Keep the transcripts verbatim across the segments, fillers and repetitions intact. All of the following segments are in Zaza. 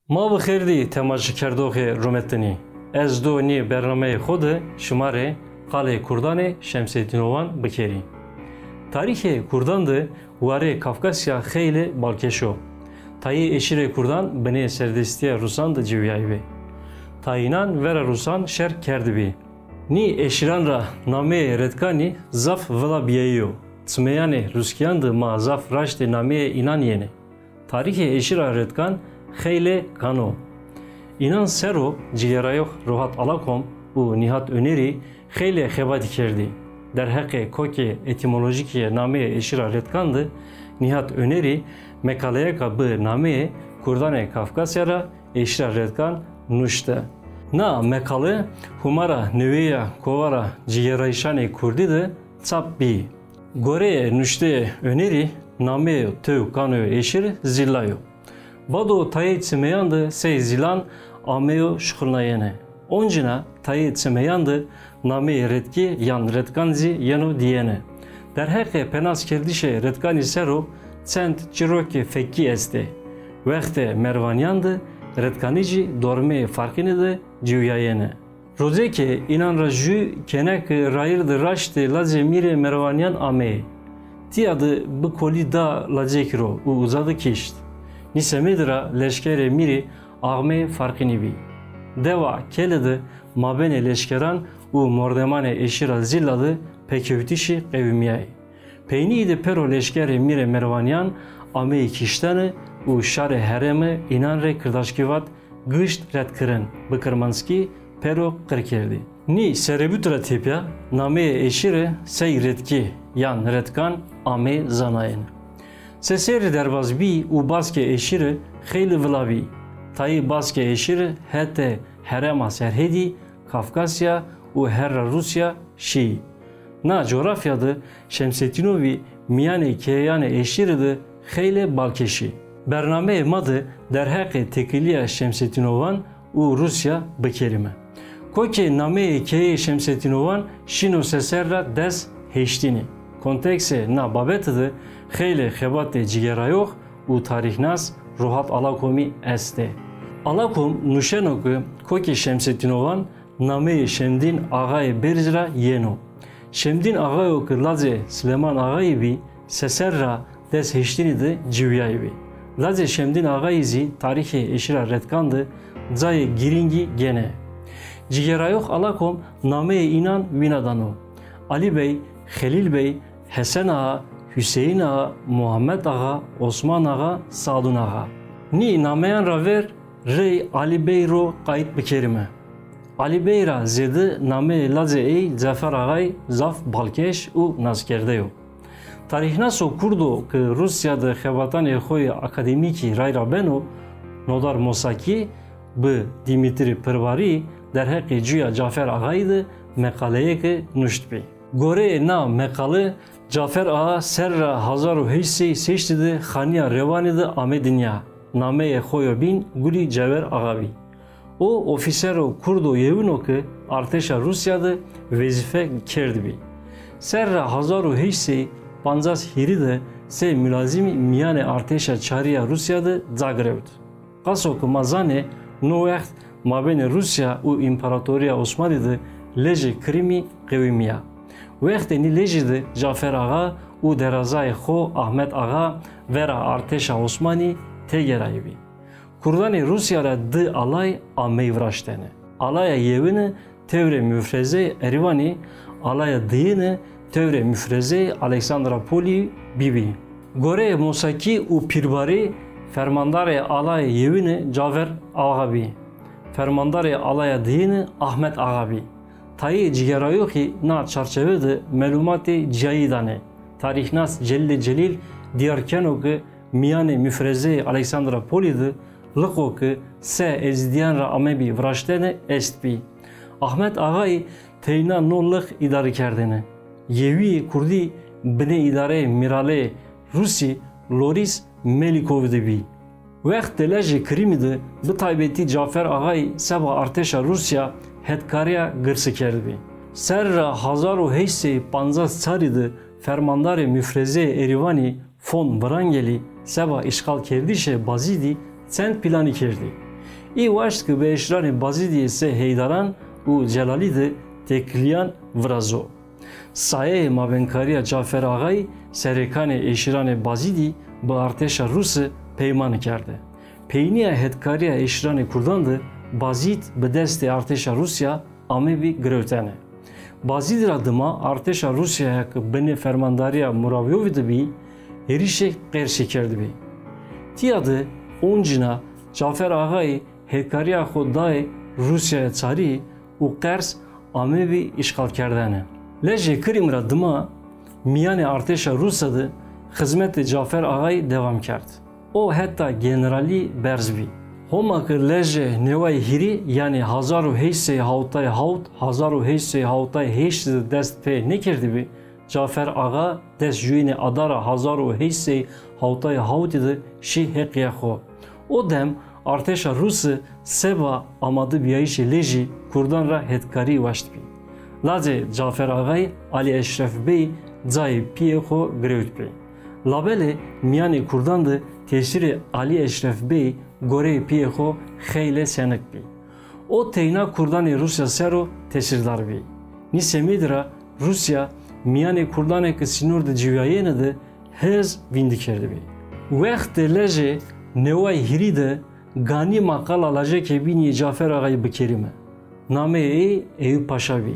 Ma bi xêr dî temaşekerdoxê rûmetinî. Ez do nê bernameyê xo de şima rê qalê kurdanê Şemsedînovan bikerî. Tarîxê kurdan de warê Kafkasya xeylê balkêş o. Tayê eşîrê kurdan binê serdestîya rusan de ciwîyayîbî. Tayînan vera rusan şer kerdibî. Nî eşîran ra nameyê Redkanî zaf vila bîyayî yo. Çimeyanê ruskîyan de ma zaf raştê nameyê înan yenê. Tarîxê eşîra Redkan xeylê kan o. Înan ser o cigêrayox Rohat Alakom û Nîhat Onerî xeylê xebatî kerdî. Derheqê kokê etîmolojîkî yê nameyê eşîra Redkan de Nîhat Onerî mekaleyeka bi nameyê Kurdanê Kafkasya ra eşîra Redkan nuşte. Na meqale hûmara newîye ya Kovara Cigêrayîşanê Kurdî de çap bî. Goreyê nuşteyê Onerî, nameyê tew kanoyê eşîrî Zîlla yo. Bado tayê çimeyan de sey zîlan ameyo şuxulnayene. Oncîna tayê çimeyan de nameyê Redkî yan Redkan zî yeno dîyene. Derheqê penaskerdişê Redkanî ser o çend çîrokê fekkî estê. Wextê Merwanîyan de Redkanî jî dormeyê Farqînî de ciwîyayene. Rocê ke înan ra jû kêneke rayîr de raştê lacê mîrê Merwanîyan ameyê. Tîya de bi kolî da lacekî ro û uza de kişt. Nî semedî ra leşkerê mîrî axmeyê Farqînî bî. Dewa Kele de mabênê leşkeran û mordemanê eşîra Zîlla de pêkewtişî qewimîyayî. Peynîyî de pêro leşkerê mîrê Merwanîyan ameyî kiştene û şarê herême înan rê kirdaşkî vat gişt red kirin, bi kirmanckî pêro qir kerdî. Nî serebût ra tepya nameyê eşîre sey Redkî yan Redkan ameyê zanayene. Seserî derbaz bî û baskê eşîre xeylê vila bî. Tayê baskê eşîre hetê herêma Serhedî, Kafkasya û herra Rûsya şîyî. Na cografya de Şemsetînovî mîyanê keyeyanê eşîrî de xeylê balkêş î. Bernameyê ma de derheqê têkilîya Şemsetînovan û Rûsya bikerîme. Kokê nameyê keyeyê Şemsetînovan şîno seser ra des heştînî. Konteksê na babete de xeylê xebatê cigêrayox û tarîxnas Rohat Alakomî estê. Alakom nuşeno ke kokê Şemsetînovan nameyê Şemdîn Axayê Berîz ra yeno. Şemdîn Axayo ke lacê Silêman Axayî bî, seser ra des heştînî de ciwîyayîbî. Lacê Şemdîn Axayî zî tarîxê eşîra Redkan de cayê girîngî gêne. Cigêrayox Alakom nameyê înan wîna dano: Alî Bey, Xelîl Bey, Hesen Axa, Huseyîn Axa, Muhammed Axa, Osman Axa, Sadun Axa. Nî nameyan ra ver rey Alî Bey ro qayît bikerîme. Alî Bey ra zêde nameyê lacê ey Cafer Axayî zaf balkêş û naskerde yo. Tarîxnaso kurdo ke Rûsya de xebatanê xo yê akademîkî rayra beno, Nodar Mosakî bi Dîmîtrî Pirbarî derheqê cuya Cafer Axayî de meqaleyêke nuştbî. Goreyê na meqale, Cafer Axa serra hezar û heşt sey û şeştî de Xanîya Rewanî de ame dinya. Nameyê xo yo bîn Gulî Cewer Axa bî. O ofîsero kurdo yewin o ke artêşa Rûsya de wezîfe kerdbî. Serra hezar û heşt sey û pancas hîrî de sey mulazimî mîyanê artêşa çarî ya Rûsya de ca girewt. Qaso ke ma zanê, no wext mabênê Rûsya û Împaratorîya Osmanî de lejê kirimî qewimîya. Wextê nî lejî de Cafer Axa û derazayê xo Ahmet Axa vera artêşa Osmanî têgêrayîbî. Kurdanê Rûsya ra di alay ameyî viraştene. Alaya yewine tewrê mufrezeyê Erîvanî, alaya diyine tewrê mufrezeyê Aleksandropolî bîbî. Goreyê Mosakî û Pîrbarî, fermandarê alaya yewine Cafer Axa bî. Fermandarê alaya diyine Ahmet Axa bî. Tayê cigêrayoxî na çarçewe de melumatê cîyayî danê. Tarîxnas Celîlê Celîl dîyar keno ke mîyanê mufrezeyê Aleksandropolî de lixo ke se ezîdîyan ra amebî viraştene estbî. Ahmet Axayî teyna no lix îdare kerdêne. Yewîyê kurdî binê îdareyê mîraleyê Rûsî Lorîs Melîkovî de bî. Wextê lejê kirimî de bi taybetî Cafer Axayî seba artêşa Rûsya hetkarîya girsî kerdbî. Serra hezar û heşt sey û pancas çarî de fermandarê mufrezeyê Erîvanî Von Wrangel î seba îşxalkerdişê Bazîdî çend planî kerdî. Î waşt ke bi eşîranê Bazîdî yê sey Heydaran û Celalî de têkilîyan virazo. Sayeyê mabênkariya Cafer Axayî serêkanê eşîranê Bazîdî bi artêşa Rûse peymane kerde. Peynîya hetkarîya eşîranê kurdan de Bazîd bi destê artêşa Rûsya amebî girewtene. Bazîdî ra dima artêşa Rûsyaya ke binê fermandarîya Murawîyovî de bî, hêrişê Qersî kerdibî. Tîya de oncîna Cafer Axayî hetkarîya xo dayê Rûsyaya çarî û Qers amebî îşxalkerdene. Lejê Kirimî ra dima mîyanê artêşa Rûse de xizmetê Cafer Axayî dewam kerd. O heta generalî berz bî. Homa ke lejê neway hîrî, yanî hazar û heşt sey hawtay hawt, hazar û heşt sey hawtay heşt de dest pê nêkerdibî, Cafer Axa des jûyînê adara hazar û heşt sey hawtay hawtî de şî heqîya xo. O dem artêşa Rûse seba amadebîyayîşê lejî kurdan ra hetkarî waştbî. Lacê Cafer Axayî Alî Eşref Bey cayê pîyê xo girewtbî. Labelê mîyanê kurdan de tesîrê Alî Eşref Bey goreyê pîyê xo xeylê senik bî. O teyna kurdanê Rûsya ser o tesîrdar bî. Nî semedî ra Rûsya mîyanê kurdanê ke sînor de ciwîyayêne de hez vîndî kerdibî. Wextê lejê neway hîrî de ganî ma qala lajekê bînî yê Cafer Axayî bikerîme. Nameyê ey Eyûb Paşa bî.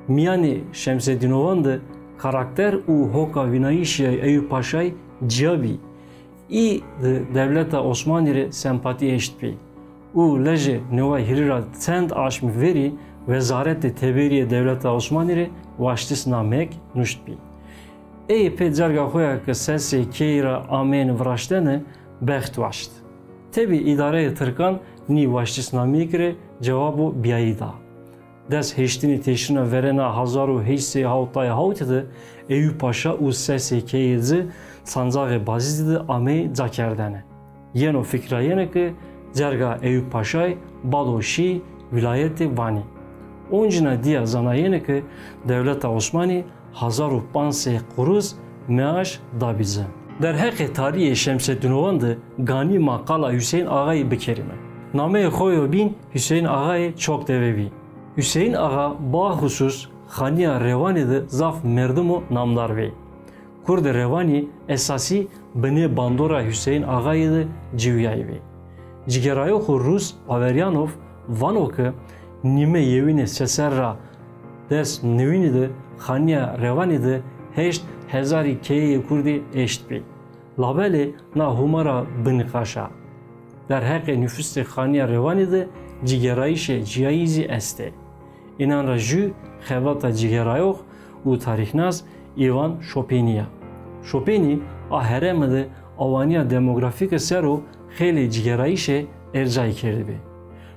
Mîyanê Şemsedînovan de karakter û hoka vînayîşî ya Eyûb Paşayî cîya bî. Î de dewleta Osmanî rê sempatî eştbî û lejê neway hîrî ra çend aşmî verî wezaretê teberî yê dewleta Osmanî rê waştîsnameyêk nuştbî. Ey pê cerga xo ya ke sesê keyî ra ameyêne viraştene bext waşt. Tebî îdareyê tirkan nî waştîsnameyêkî rê cewabo bîyayî da. Des heştînê teşrîna verêna hazar û heşt sey hawtay hawtî de Eyûb Paşa û sesê keyê ci sancaxê Bazîdî de ameyî cakerdene. Yeno fikirayene ke cerga Eyûb Paşayî bado şî wîlayetê Vanî. Oncîna dîya zanayene ke dewleta Osmanî hazar û panc sey quruz meaş dabî ci. Derheqê tarîyê Şemsedînovan de ganî ma qala Huseyîn Axayî bikerîme. Nameyê xo yo bîn Huseyîn Axayê Çokdeve bî. Huseyîn Axa baxusus Xanîya Rewanî de zaf merdimo namdar bî. Kurdê Rewanî esasî binê bandora Huseyîn Axayî de ciwîyayîbî. Cigêrayoxê rus Averyanov vano ke nîme yewînê seserra des newînî de Xanîya Rewanî de heşt hezarî keyeyê kurdî eştbî. Labelê na hûmara biniqaş a. Derheqê nufusê Xanîya Rewanî de cigêrayîşê cîyayî zî estê. Înan ra jû xebata cigêrayox û tarîxnas Îvan Şopênî ya. Şopênî a herême de awanîya demografîke ser o xeylê cigêrayîşê ercayî kerdibî.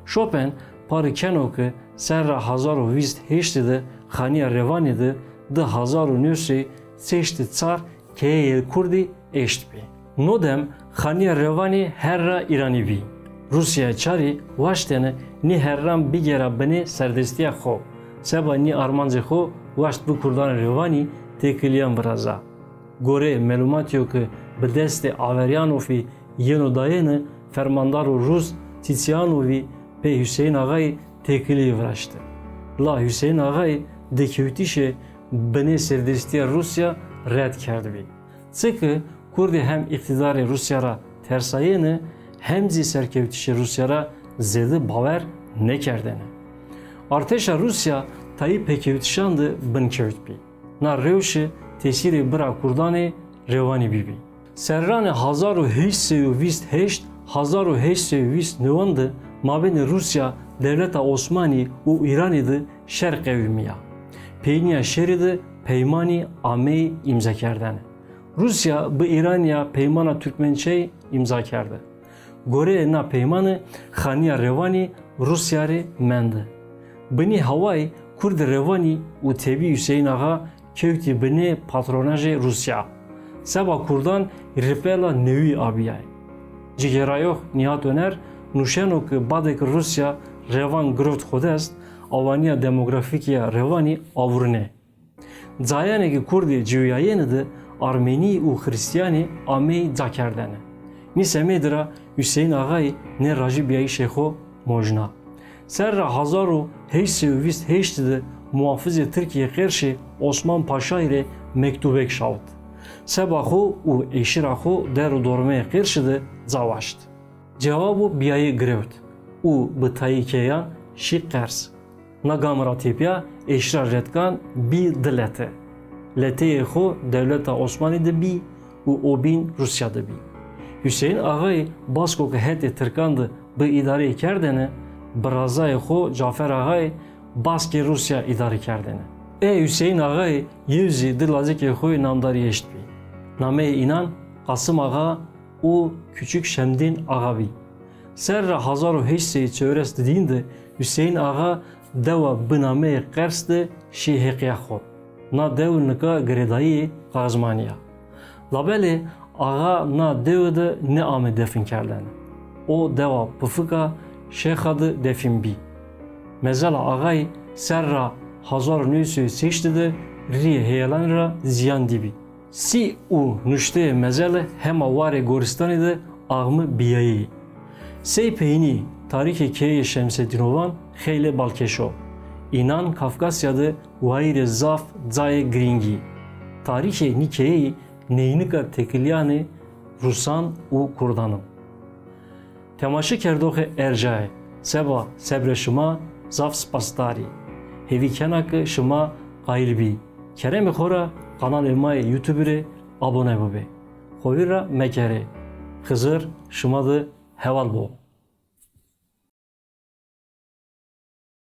Şopên pare keno ke serra hazar û vîst heştî de Xanîya Rewanî de di hazar û new sey sêştî çar keyeyê kurdî eştbî. No dem Xanîya Rewanî herra Îranî bî. Rûsyaya çarî waştêne nî herran bigêra binê serdestîya xo. Seba nî armancê xo waşt bi kurdanê Rewanî têkilîyan viraza. Goreyê melumatîyo ke bi destê Averyanovî yeno dayene, fermandaro rus Çîçîyanovî pê Huseyîn Axayî têkilîyî viraşte. La Huseyîn Axayî dêkewtişê binê serdestîya Rûsya red kerdbî. Çike kurdî hem îqtîdarê Rûsya ra tersayêne hem zî serkewtişê Rûsya ra zêde bawer nêkerdêne. Artêşa Rûsya tayê pêkewtişan de bin kewtbî. Na rewşe tesîrê bira kurdanê Rewanî bîbî. Serranê hazar û heşt sey û vîst heşt, hazar û heşt sey û vîst newan de mabênê Rûsya, Dewleta Osmanî û Îranî de şer qewimîya. Peynîya şerî de peymanî ameyî îmzakerdene. Rûsya bi Îranîya peymana Turkmençayî îmza kerde. Goreyê na peymane Xanîya Rewanî Rûsya rê mende. Bi nî hawayî kurdê Rewanî û tebî Huseyîn Axa kewtî binê patronajê Rûsya. Seba kurdan ripela newî abîyayî. Cigêrayox Nîhat Oner nuşeno ke badê ke Rûsya Rewan girot xo dest, awanîya demografîkî ya Rewanî avurînê. Cayanê ke kurdî ciwîyayêne de armenî û xirîstîyanî ameyî cakerdene. Nî semedî ra Hüseyin Axayî nê rajîbîyayîşê xo mojna. Serra hezar û heşt sey û vîst heştî de muhafizê Tirkîyê Qerşî Osman Paşayî rê mektubêk şawit. Seba xo û eşîra xo der û dormeyê Qerşî de ca waşt. Cewabo bîyayî girewt û bi tayî keyan şî Qers. Na gami ra tepîya eşîra Redkan bî di lete. Leteyê xo dewleta Osmanî de bî û o bîn Rûsya de bî. Hüseyin Axayî Basko ke hetê Tirkan de bi îdareyî kerdêne, birazayê xo Cafer Axayî Baskê Rûsya îdare kerdêne. Ê Hüseyin Axayî yew zî di lazekê xo yê namdarî eştbî. Nameyê înan Qasim Axa û Küçük Şemdîn Axa bî. Serra hezar û heşt sey û çewres didîn de Hüseyin Axa dewa bi nameyê Qers de şî heqîya xo. Na dew nika girêdayîyê Qaxizmanî ya. Labelê Axa na dewe de nêame defin kerdene. O dewa Pifika Şêxa de defin bî. Mezela Axayî serra hezar û new sey û şeştî de rîyê heyelanî ra zîyan dîbî. Sî û nuşteyê mezele hema warê gorîstanî de axmi bîyayî. Sey peynî tarîxê keyeyê Şemsedînovan xeylê balkêş o. Înan Kafkasya de wayîrê zaf cayê girîngî. Tarîxê nî keyeyî neynika têkilîyanê rûsan û kurdan o. Temaşekerdoxê erjaye, seba sebrê şima zaf sipasdar î. Hêvî kena ke şima qayîl bî. Keremê xo ra kanalê ma yê YouTube rê abone bibê. Xo vîr ra mekerê. Xizir şima de heval bo.